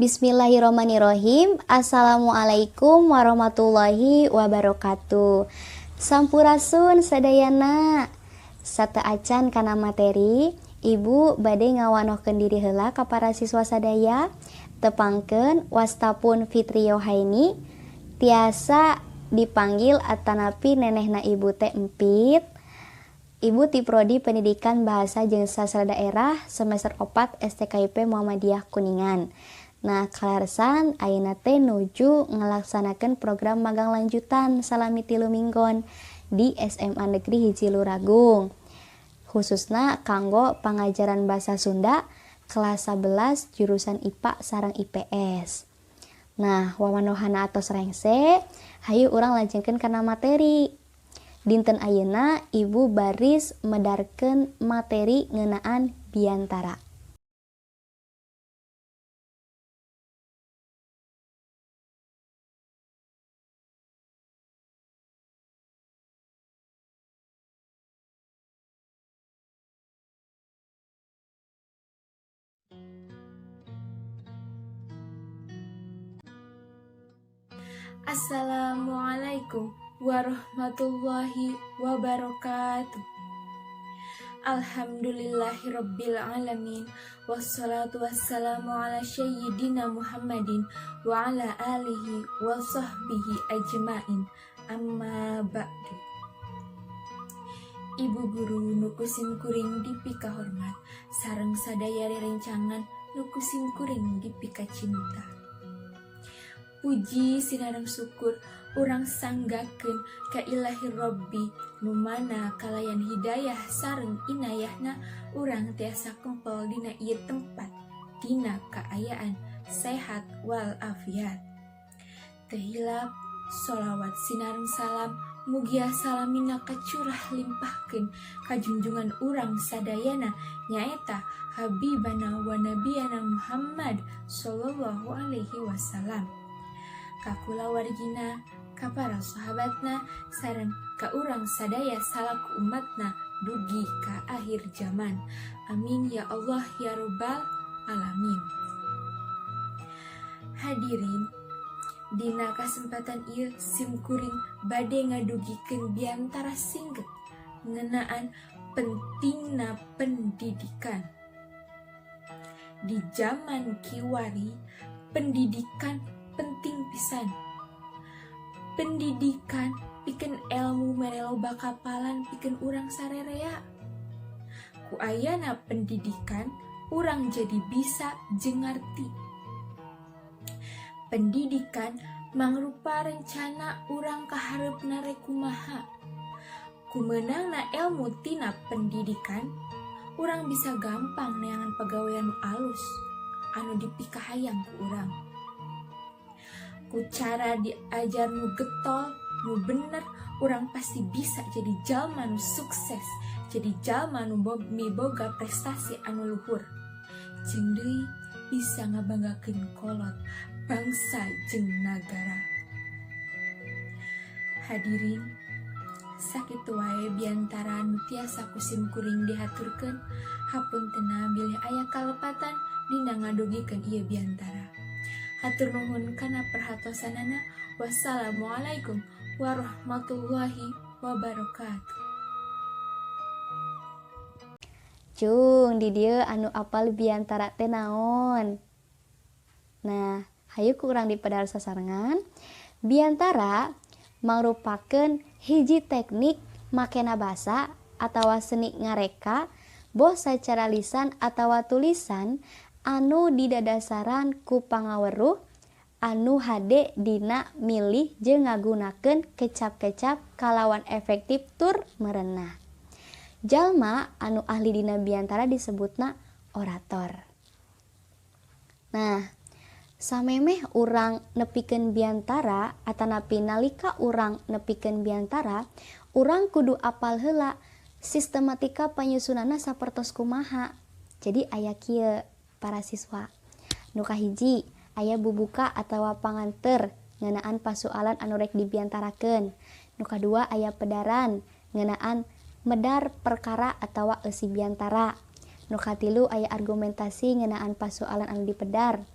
Bismillahirrohmanirrohim. Assalamualaikum warahmatullahi wabarakatuh. Sampurasun sadayana. Sateuacan kana materi, Ibu bade ngawanohkeun diri heula ka para siswa sadaya. Tepangkeun wasta pun Fitri Yohaini, tiasa dipanggil atanapi nenehna ibu teh Empit. Ibu ti Prodi Pendidikan Bahasa jeung Sastra Daerah semester 4 STKIP Muhammadiyah Kuningan. Nah, kaleresan ayeuna teh nuju ngalaksanakeun program magang lanjutan salami 3 minggon di SMA Negeri 1 Luragung. Khususna kanggo pangajaran bahasa Sunda kelas 11 jurusan IPA sareng IPS. Nah, wawanohana atos rengse, hayu urang lajengkeun kana materi. Dinten ayeuna Ibu baris medarkeun materi ngeunaan biantara. Assalamualaikum warahmatullahi wabarakatuh. Alhamdulillahirabbil alamin, wassalatu wassalamu ala sayyidina Muhammadin wa ala alihi wa sahbihi ajmain. Amma ba'du. Ibu guru nu ku sim kuring dipika hormat, sareng sadaya rerencangan nu ku sim kuring dipika cinta. Puji sinareng syukur urang sanggakeun ka Ilahi Robbi nu mana kalayan hidayah sareng inayahna urang tiasa kempel dina ieu tempat dina kaayaan sehat wal afiat. Teu hilap sholawat sinareng salam mugia salamina kacurah limpahkeun ka junjungan urang sadayana nyaeta Habibana wa Nabiyana Muhammad sallallahu alaihi wasallam. Ka kulawargina, ka para sahabatna, sareng ka urang sadaya salaku umatna dugi ka akhir zaman. Amin ya Allah ya Rabbal alamin. Hadirin, dina kasempatan ieu sim kuring bade ngadugikeun biantara singget ngeunaan pentingna pendidikan. Di zaman kiwari, pendidikan penting pisan. Pendidikan pikeun elmu mere loba kapalan pikeun urang sarerea. Ku ayana pendidikan, urang jadi bisa jeung ngarti. Pendidikan mangrupa rencana urang kahareupna rek kumaha. Ku meunangna elmu tina pendidikan, urang bisa gampang neangan pagawean nu alus anu dipikahayang ku urang. Ku cara diajar nu getol, nu bener, urang pasti bisa jadi jalma nu sukses, jadi jalma nu miboga prestasi anu luhur. Jeung deui bisa ngabanggakeun kolot, bangsa jeung nagara. Hadirin, sakitu wae biantara nu tiasa ku sim kuring dihaturkeun, hapuntenna bilih aya kalepatan dina ngadugikeun ieu biantara. Hatur nuhun kana perhatosanana. Wassalamualaikum warahmatullahi wabarakatuh. Cung, di dieu anu apal biantara teh naon? Nah, hayu ku urang dipedar sasarengan. Biantara mangrupakeun hiji teknik makena basa atawa seni ngareka boh sacara lisan atawa tulisan anu didadasaran ku pangaweruh anu hade dina milih jeung ngagunakeun kecap-kecap kalawan efektif tur merenah. Jalma anu ahli dina biantara disebutna orator. Nah, samemeh urang nepikeun biantara atanapi nalika urang nepikeun biantara, urang kudu apal heula sistematika panyusunanna sapertos kumaha. Jadi aya kieu para siswa. Nu kahiji aya bubuka atawa panganter ngeunaan pasualan anu rek dibiantarakeun. Nu kadua aya pedaran ngeunaan medar perkara atawa eusi biantara. Nu katilu aya argumentasi ngeunaan pasualan anu dipedar.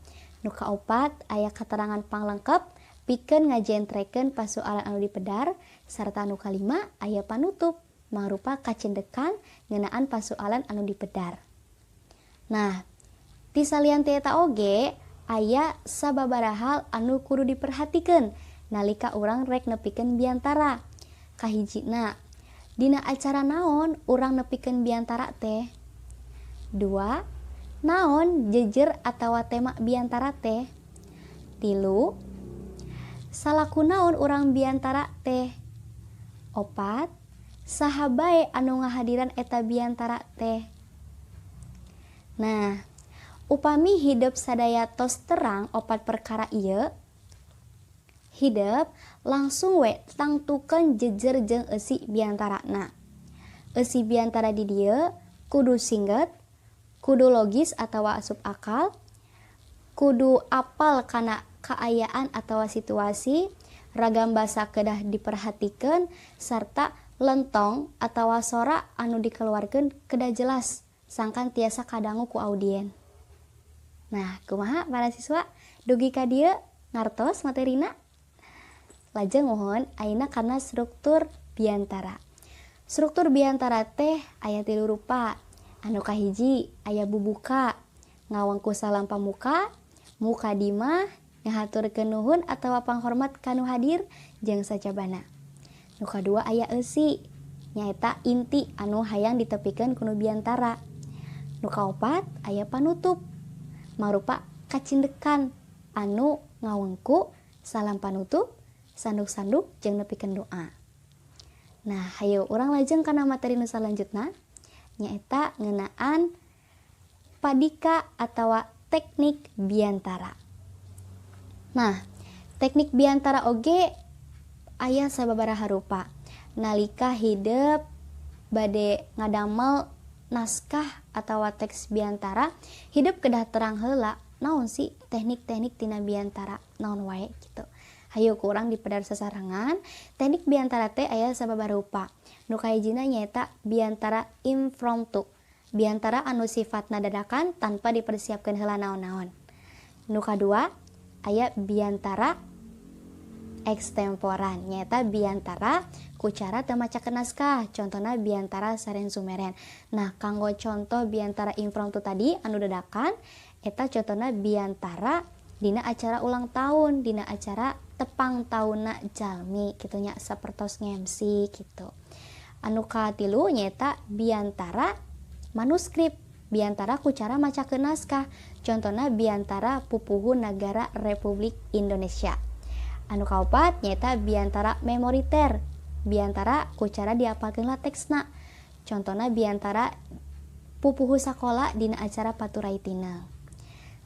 Nu kaopat aya katerangan panglengkap pikeun ngajentrekeun pasualan anu dipedar sarta nu kalima aya panutup mangrupa kacendekan ngeunaan pasualan anu dipedar. Nah, ti salian ti eta oge aya sababaraha hal anu kudu diperhatikeun nalika urang rek nepikeun biantara. Kahijina, dina acara naon urang nepikeun biantara teh? 2, naon jejer atawa tema biantara teh? 3, salaku naon urang biantara teh? 4, saha bae anu ngahadiran eta biantara teh? Nah, upami hidep sadaya tos terang 4 perkara ieu, hidep langsung we tangtukeun jejer jeung eusi biantarana. Eusi biantara di dieu kudu singget, kudu logis atawa asup akal, kudu apal kana kaayaan atawa situasi, ragam basa kedah diperhatikeun sarta lentong atawa sora anu dikeluarkeun kedah jelas sangkan tiasa kadangu ku audien. Nah, kumaha para siswa dugi ka dieu ngartos materina? Lajeng mohon ayeuna kana struktur biantara. Struktur biantara teh aya 3 rupa. Anu kahiji aya bubuka, ngawangku salam pamuka, mukadimah, ngahaturkeun nuhun atawa panghormat ka nu hadir jeung sajabana. Nu kadua aya eusi, nyaeta inti anu hayang ditepikeun ku nu biantara. Nu kaopat aya panutup, marupa kacindekan anu ngawengku salam panutup, sanduk-sanduk jeung nepikeun doa. Nah, hayu urang lajeng kana materi nu salanjutna, nyaeta ngeunaan padika atawa teknik biantara. Nah, teknik biantara oge aya sababaraha rupa. Nalika hidep bade ngadamel naskah atawa teks biantara, hidep kedah terang heula naon sih teknik-teknik tina biantara naon wae gitu. Hayu ku urang dipedar sasarengan. Teknik biantara teh aya sababaraha rupa. Nu kahijina nyaeta biantara impromptu, biantara anu sifatna dadakan tanpa dipersiapkeun heula naon-naon. Nu kadua aya biantara ekstemporan, nyaeta biantara ku cara teu macakeun naskah, contohna biantara saren sumeren. Nah, kanggo contoh biantara impromptu tadi anu dadakan eta contohna biantara dina acara ulang tahun, dina acara tepang taunna jalmi kitu nya, sapertos ngemsi gitu. Anu katilu nyaeta biantara manuskrip, biantara ku cara macakeun naskah, contohna biantara pupuhu Nagara Republik Indonesia. Anu kaopat nyaeta biantara memoriter, biantara ku cara diapalkeun lah teksna, contohna biantara pupuhu sakola dina acara paturai tina.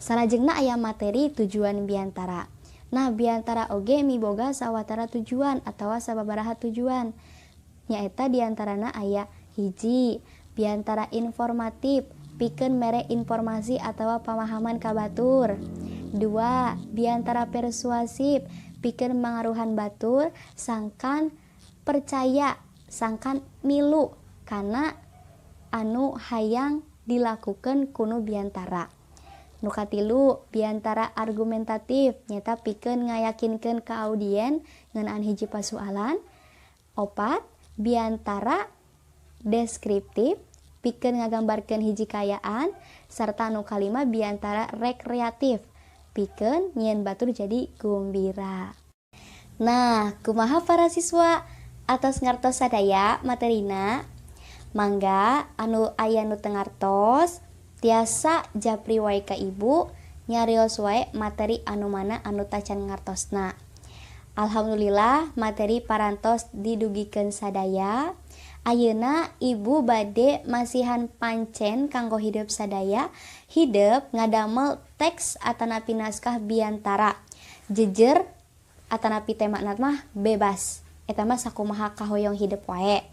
Salajengna aya materi tujuan biantara. Nah, biantara oge miboga sawatara tujuan atawa sababaraha tujuan. Nyaeta diantarana aya hiji, biantara informatif, pikeun mere informasi atawa pamahaman ka batur. 2, biantara persuasif, pikeun mangaruhan batur sangkan percaya, sangkan milu kana anu hayang dilakukeun kunu biantara. Nu katilu, biantara argumentatif, nyaeta pikeun ngayakinkeun ka audien ngeunaan hiji pasualan. 4, biantara deskriptif, pikeun ngagambarkeun hiji kaayaan. Sarta nu kalima biantara rekreatif, pikeun nyieun batur jadi gumbira. Nah, kumaha para siswa atos ngartos sadaya materina? Mangga anu aya nu teu ngartos tiasa japri wae ka ibu, nyarios wae materi anu mana anu tacan ngartosna. Alhamdulillah materi parantos didugikeun sadaya. Ayeuna ibu bade masihan pancen kanggo hidep sadaya, hidep ngadamel teks atanapi naskah biantara. Jejer atanapi tema mah bebas. Eta mah sakumaha kahoyong hidep wae.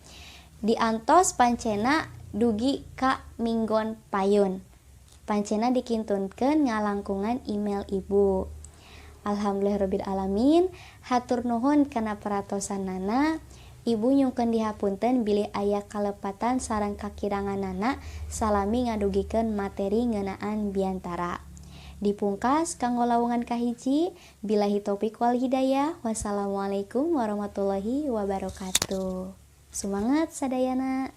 Diantos pancena dugi ka minggon payun. Pancena dikintunkeun ngalangkungan email ibu. Alhamdulillahirabbil alamin, hatur nuhun kana peratosanana. Ibu nyungkeun dihapunten bilih aya kalepatan sareng kakiranganana salami ngadugikeun materi ngeunaan biantara. Dipungkas kanggo lawungan kahiji, billahi taufik wal hidayah. Wassalamualaikum warahmatullahi wabarakatuh. Semangat sadayana.